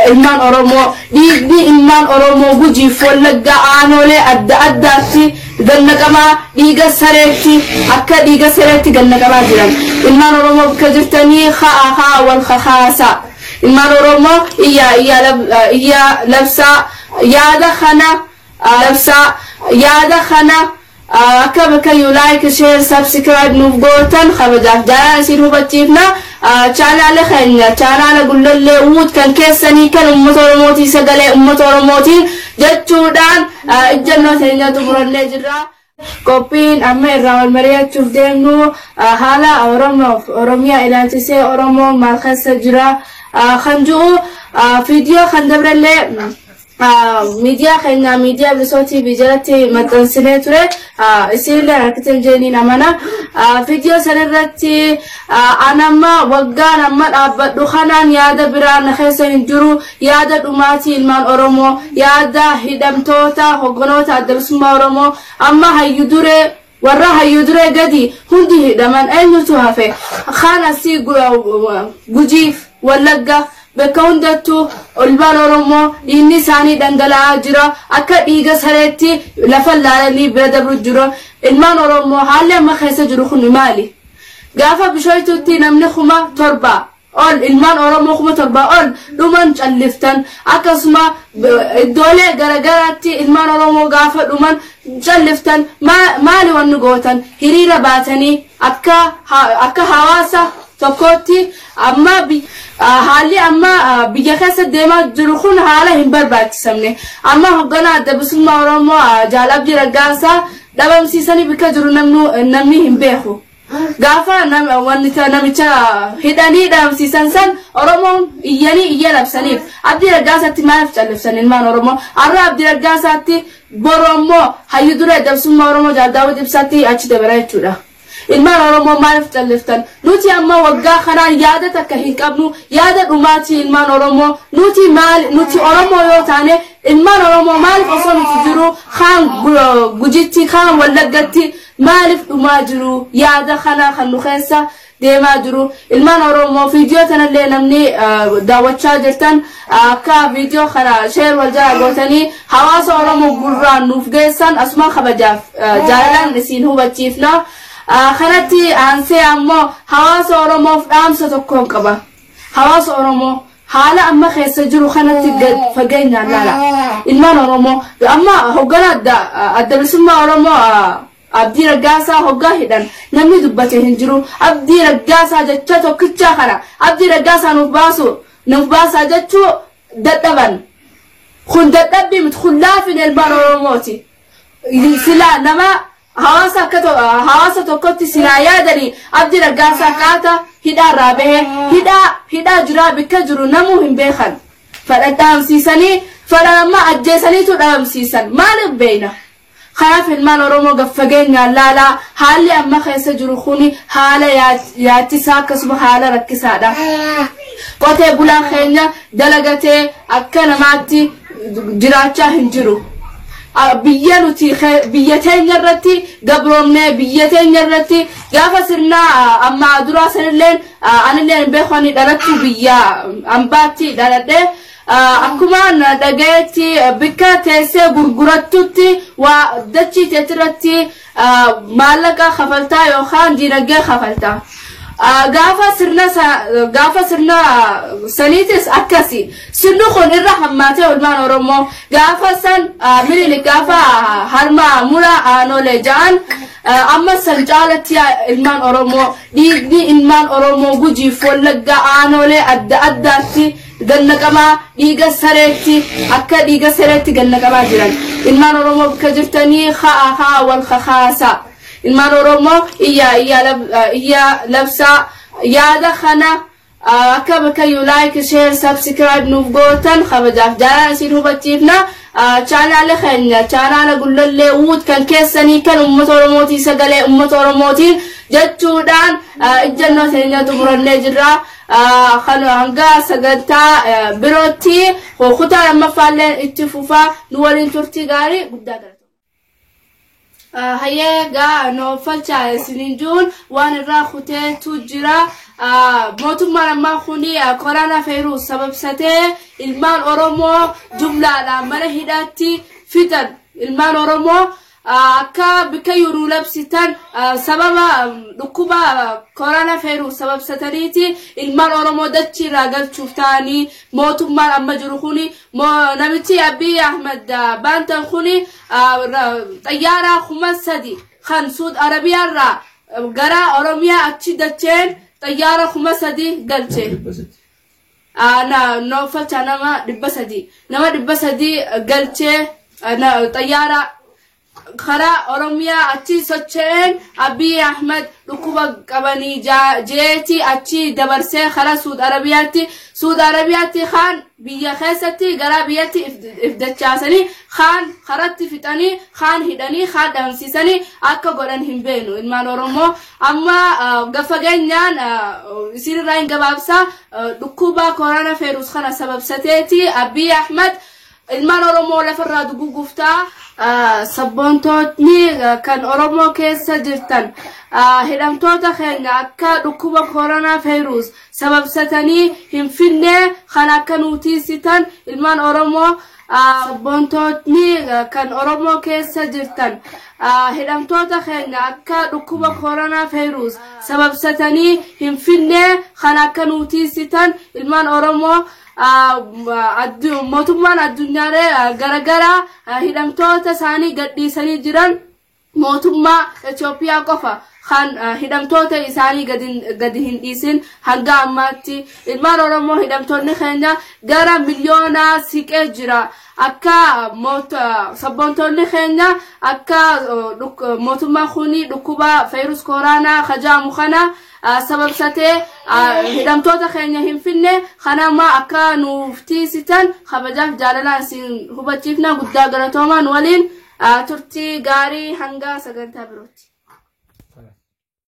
Ilmaan Oromoo, dhiigni ilmaan Oromoo Gujiif Wallaggaa aanolee adda addaatti gannaqamaa dhiiga sareetti, akka dhiiga sareetti gannaqamaa jiran. Ilmaan Oromoo bakka jirtanii ha'a ha'a wal kakaasaa. Ilmaan Oromoo iyyaa iyyaa iyyaa labsaa yaada kana, labsaa yaada kana. Akka bakka you like, share, subscribe nuuf gootan kabajaaf jaalaan isin hubachiifna. Chaanaala keenya, chaanaala Gullallee Uut kan keessanii, kan uummata Oromootii, sagalee uummata Oromootiin jechuudhaan ijjannoo teenya xumurannee jirra. Qophiin amma irraa wal mari'achuuf deemnu haala Oromoof Oromiyaa ilaalchisee, Oromoo maal keessa jira kan jiru, viidiyoo kan dabrellee miidiyaa keenya, miidiyaa Bilisoo TV jalatti maxxansinee ture, isinillee harkitan jeeniin amana. Viidiyoo sanirratti anamma waggaan amma dhaabbadhu kanaan yaada biraan na keessa hin jiru, yaada dhumaatii ilmaan Oromoo, yaada hidhamtoota hogganoota Adda Bilisummaa Oromoo, amma hayyu duree, warra hayyu duree gadi hundi hidhaman, eenyutu hafe? Kaan asii Gujiif Wallagga bakka hundattuu ilmaan Oromoo dhiigni isaanii dhangala'aa jira. Akka dhiiga sareetti lafa laalanii bira dabru jiru. Ilmaan Oromoo, haalli amma keessa jiru kun maali? Gaafa Bishoytuutti namni 7,000 ol, ilmaan Oromoo 7,000 ol dhuman calliftan. Akkasuma iddoolee garagaraatti ilmaan Oromoo gaafa dhuman calliftan. Maali wanni gootan? Hiriira baatanii akka hawaasa tokkotti amma haalli amma biyya keessa deemaa jiru kun haala hin barbaachisamne. Amma hoogganaa Adda Bilisummaa Oromoo Jaal Abdii Raggaasaa dhabamsiisanii bakka jiru namni hin beeku. Gaafa namicha hidhanii dhabamsiisan san Oromoon iyyanii iyya labsaniif. Abdii Raggaasaatti maaliif callifsan ilmaan Oromoo? Har'a Abdii Raggaasaatti, boru ammoo hayyu duree Adda Bilisummaa Oromoo Jaal Daawud Ibsaatti achi dabara jechuudha. Ilmaan Oromoo, maaliif calliftan? Nuti amma waggaa kanaan yaada takka hin qabnu, yaada dhumaatii ilmaan Oromoo. Nuti maal? Nuti Oromoo yoo taane, ilmaan Oromoo maaliif osoo nuti jiru kaan Gujitti, kaan Wallaggatti maaliif dhumaa jiru? Yaada kana kan nu keessa deemaa jiru. Ilmaan Oromoo, viidiyoo tanallee namni daawwachaa jirtan akka viidiyoo kana share wal jala gootanii hawaasa Oromoo gurraan nuuf geessan asuma kabajaaf jaalalaan isin hubachiifna. Kanatti aansee ammoo hawaasa Oromoof dhaamsa tokkoon qaba. Hawaasa Oromoo, haala amma keessa jiru kanatti gad fageenyaan laala. Ilmaan Oromoo, amma hoogganaa Adda Bilisummaa Oromoo Abdii Raggaasaa hoggaa hidhan namni dubbate hin jiru. Abdii Raggaasaa jecha tokkichaa kana, Abdii Raggaasaa nuuf baasu, nuuf baasaa jechuu dadhaban. Kun dadhabbii miti, kun laafina ilmaan Oromooti. Silaa nama hawaasa akka hawaasa tokkotti silaa yaadanii, Abdii Raggaasaa qaata hidhaarraa bahee hidhaa jiraa, bikka jiru namuu hin beekan. Fadha dhaamsiisanii, fadha amma ajjeesaniitu dhaamsiisan, maaliif beeyna? Kanaaf ilmaan Oromoo, gaffageenyaan laalaa. Haalli amma keessa jiru kuni haala yaachisaa, akkasuma haala rakkisaadha. Qotee bulaan keenya dalagatee akka namaatti jiraachaa hin jiru. Biyya nuti biyya teenya irratti gabroomnee, biyya teenya irratti gaafa sirna amma duraa sanilleen anillee hin beeku, ani dhalattu biyya ambaatti dhaladhee, akkuma dhagayetti bikka teessee gurgurattutti waa dachii teetirratti maallaqa kafaltaa yookaan diinagdee kafaltaa. Gaafa sirna saniitis akkasi. Sirni kun irra hammaatee ilmaan Oromoo gaafa san Minilik gaafa harma mura Aanolee ja'an, amma san caalatti ilmaan Oromoo, dhiigni ilmaan Oromoo Gujiif Wallaggaa aanolee adda addaatti gannaqamaa dhiiga sareetti, akka dhiiga sareetti gannaqamaa jiran. Ilmaan Oromoo, bakka jirtanii ha'a ha'a wal kakaasaa. Ilmaan Oromoo, iyyaa iyyaa labsaa yaada kana. Akka bakka you like, share, subscribe nuuf gootan kabajaaf jaalaan isin hubachiifna. Chaanaala keenya, chaanaala Gullallee Uut kan keessanii, kan uummata Oromootii, sagalee uummata Oromootiin jechuudhaan ijjannoo teenya xumurannee jirra. Kan hanga sagantaa birootti kutaa lammaffaallee itti fufaa, nu waliin turtii gaarii, guddaa galatooma. Hayyee gaa, nooffalchaa isiniin juun waan irraa kuteetu jira. Mootummaan ammaa kuni koronaa feeruu sababsatee ilmaan Oromoo jumlaadhaan mana hidhaatti fixan. Ilmaan Oromoo akka bikka yeroo labsitan sababa dhukkuba koronaa feeruu sababsataniiti ilmaan Oromoo dachii irraa galchuuf ta'anii mootummaan amma jiru kuni namichi Abiy Ahmed baantan kuni xayyaara 3000 kan Suud Arabiyaarraa gara Oromiyaa achi dacheen xayyaara 3000 galche. Noofalcha nama 300, nama 300 galchee xayyaara karaa Oromiyaa achi socho'een Abiy Ahmed dhukkuba qabanii jeeti achi dabarsee karaa Suud Arabiyaatti, Suud Arabiyaatti kaan biyya keessatti gara biyyatti if dachaasanii, kaan karatti fixanii, kaan hidhanii, kaan dhabamsiisanii akka godhan hin beenu. Ilmaan Oromoo amma gafageenyaan isinirraa hin gabaabsa, dhukkuba koronaa feerus kana sababsateeti Abiy Ahmed ilmaan Oromoo lafarraa dugugguftaa. Sabboontootni kan Oromoo keessa jirtan hidhamtoota keenya akka dhukkuba koronaa feerus sababsatanii hin finne kan akka nuutiisitan. Ilmaan Oromoo, sabboontootni kan Oromoo keessa jirtan hidhamtoota keenya akka dhukkuba koronaa feerus sababsatanii hin finne kan akka nuutiisitan. Ilmaan Oromoo, mootummaan addunyaalee garagaraa hidhamtoota isaanii gadhiisanii jiran, mootummaa Itoophiyaa qofa kan hidhamtoota isaanii gadi hin dhiisin hanga ammaatti. Ilmaan Oromoo, hidhamtoonni keenya gara miliyoonaa siqee jira. Akka sabboontoonni keenya akka mootummaan kuni dhukkuba feerus koraanaa kajaamu kana sababsatee hidhamtoota keenya hin finne kanama akka nuuf tiisitan kabajaaf jaalalaan isin hubachiifna. Guddaa galatoomaan waliin turtii gaarii hanga sagantaa birootti.